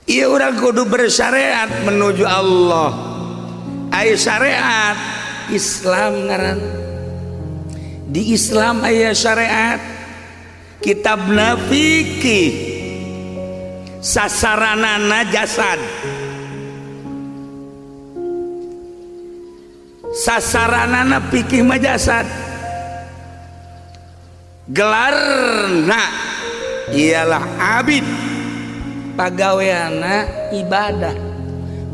Ieu urang kudu bersyariat menuju Allah. Aya syariat Islam ngaran. Di Islam aya syariat, kitabna fikih, sasaranana jasad, sasaranana fikih mah jasad, gelarna ialah abid, pagaweana ibadah,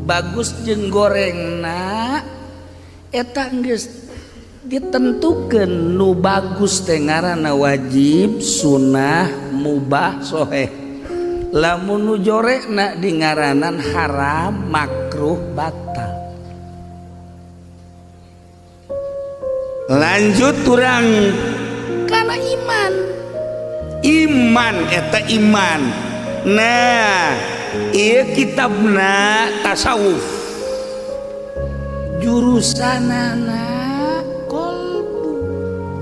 bagus jeung gorengna eta geus ditentukeun. Nu bagus teh ngaranna wajib, sunah, mubah, soheh. Lamun nu jorekna di ngaranan haram, makruh, batal. Lanjut urang kana iman. Iman eta iman. Nah, ieu kitabna tasawuf, jurusanana kolbu,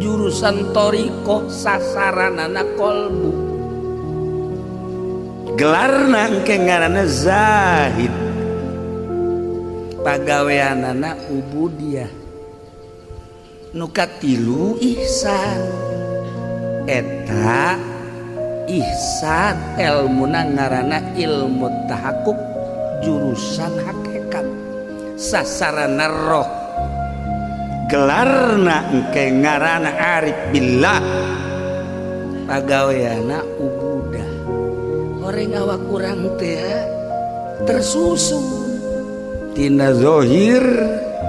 jurusan thoriqoh, sasaranana kolbu, gelarna engke ngaranna zahid, pagaweanana ubudiyah. Nu katilu ihsan, eta ihsan elmuna ngaranna ilmu tahakkuk, jurusan hakikat, sasarana roh, gelarna engke ngaranna arif billah, pagaweana ubudah. Orang awak urang teh tersusun tina zahir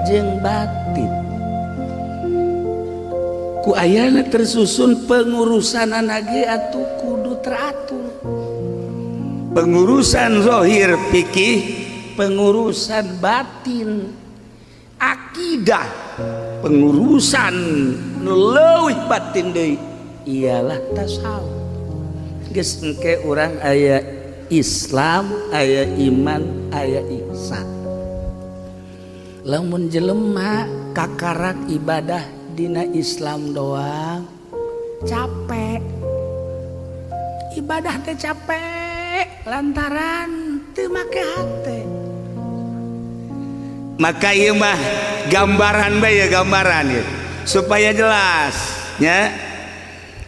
jeung batin. Ku ayana tersusun pengurusan ge atuh kudu teratur. Pengurusan zahir fikih, pengurusan batin akidah, pengurusan nu leuwih batin deui ialah tasawuf. Geus engke urang aya Islam, aya iman, aya ihsan. Lamun jelema kakarak ibadah dina Islam doang capek, ibadah teh capek lantaran teu make hate. Maka ieu mah gambaran bae ya, gambaran ya, supaya jelas nya.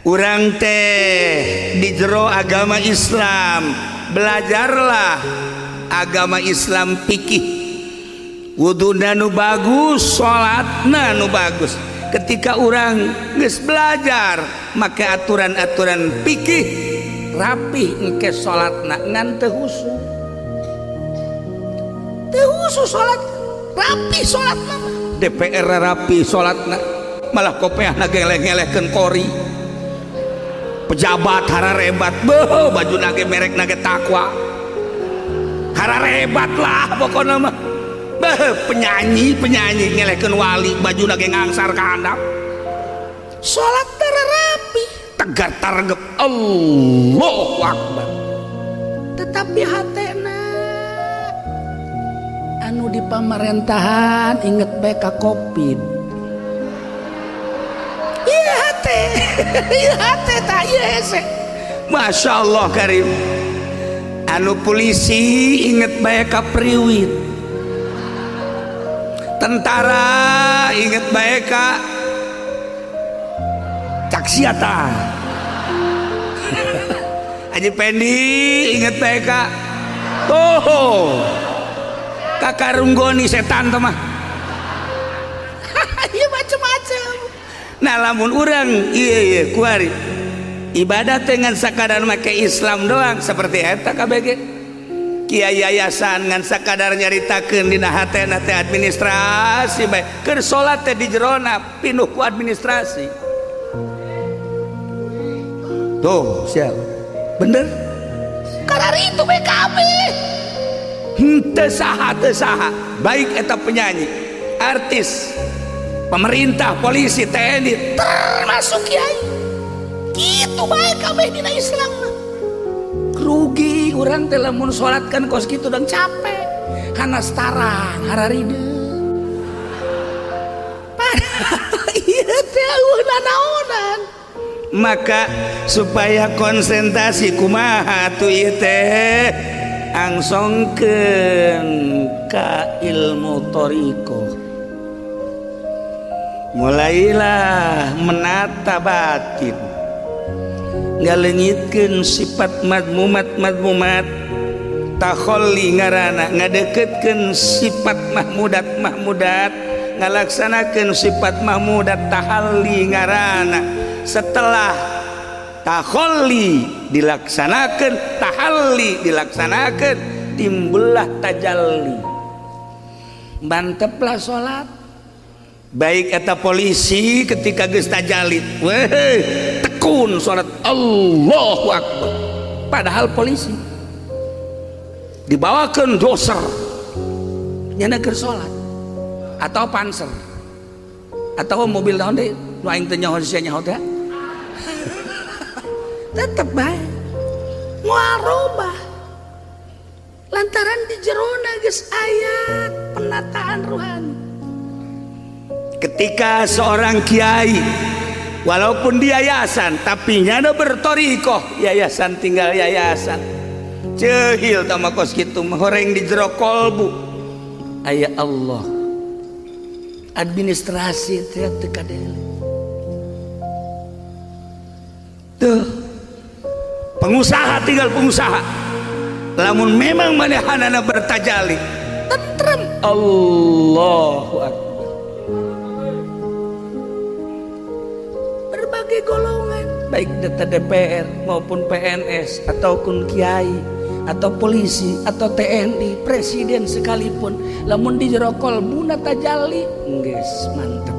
Urang teh di jero agama Islam, belajarlah agama Islam fikih, wuduna nu bagus, salatna nu bagus. Ketika urang geus belajar make aturan-aturan fikih rapih, engke salatna ngan teu khusyuk, teu khusyuk salat. Rapi salatna mah, DPR rapi salatna, malah kopeahna geleng-gelehkeun kori. Pejabat hararebat, beuh, baju nage merek nage takwa, hararebat lah pokokna mah. Beuh, penyanyi penyanyi ngelehkeun wali, baju nage ngangsar ka handap, salat rapi, tegar targep, Allahu Akbar, tetapi hatena anu di pamarentahan inget bae ka Covid. Iya hate, iya hate tak, iya hese. Masya Allah karim. Anu polisi inget bae ka priwit, tentara inget bae ka caksiata, Haji Pendi inget bae ka oh kakarunggoni setan teh mah. Iya macem-macem. Nah, lamun urang iya iya kuari ibadah dengan sakadar make Islam doang seperti eta KBG kiai yayasan ngan sakadar nyaritakeun dina hatena teh administrasi bae, keur salat teh di jerona pinuh ku administrasi. Tuh siap bener karena itu BKB henteu saha, teu saha, baik eta penyanyi, artis, pemerintah, polisi, TNI, termasuk kiai, gitu baik kabeh dina Islam mah. Rugi urang teh lamun salat kan kos kitu dan capek karena starang hararideung, padahal ieu teh eueuh nanaonan. Maka supaya konsentrasi kumaha tuh ieu teh. Angsongkeun ka ilmu thoriqoh, mulailah menata batin, ngaleungitkeun sifat madmumat madmumat, takholli ngarana, ngadeketkeun sifat mahmudat mahmudat, ngalaksanakeun sifat mahmudat, tahalli ngarana. Setelah takholli dilaksanakan, tahalli dilaksanakan, timbullah tajalli, manteplah salat. Baik eta polisi, ketika geus tajalli, weh, tekun salat, Allahu Akbar. Padahal polisi dibawakan doser, nyana keur salat, atau panser atau mobil naon deui nu aing teu nyaho, sia nyaho teh, tetep bae moal robah lantaran di jerona geus aya penataan ruhani. Ketika seorang kiai, walaupun di yayasan, tapi nyana bertorikoh, yayasan tinggal yayasan, cehil tama kos kitu. Horeng di jero kolbu aya Allah, administrasi teh teu kadele. Tuh, pengusaha tinggal pengusaha, lamun memang manehanana bertajali, tentrem, Allahu Akbar. Berbagai golongan, baik data DPR maupun PNS ataupun kiai atau polisi atau TNI, presiden sekalipun, lamun di jero kolbuna tajalli, geus mantep.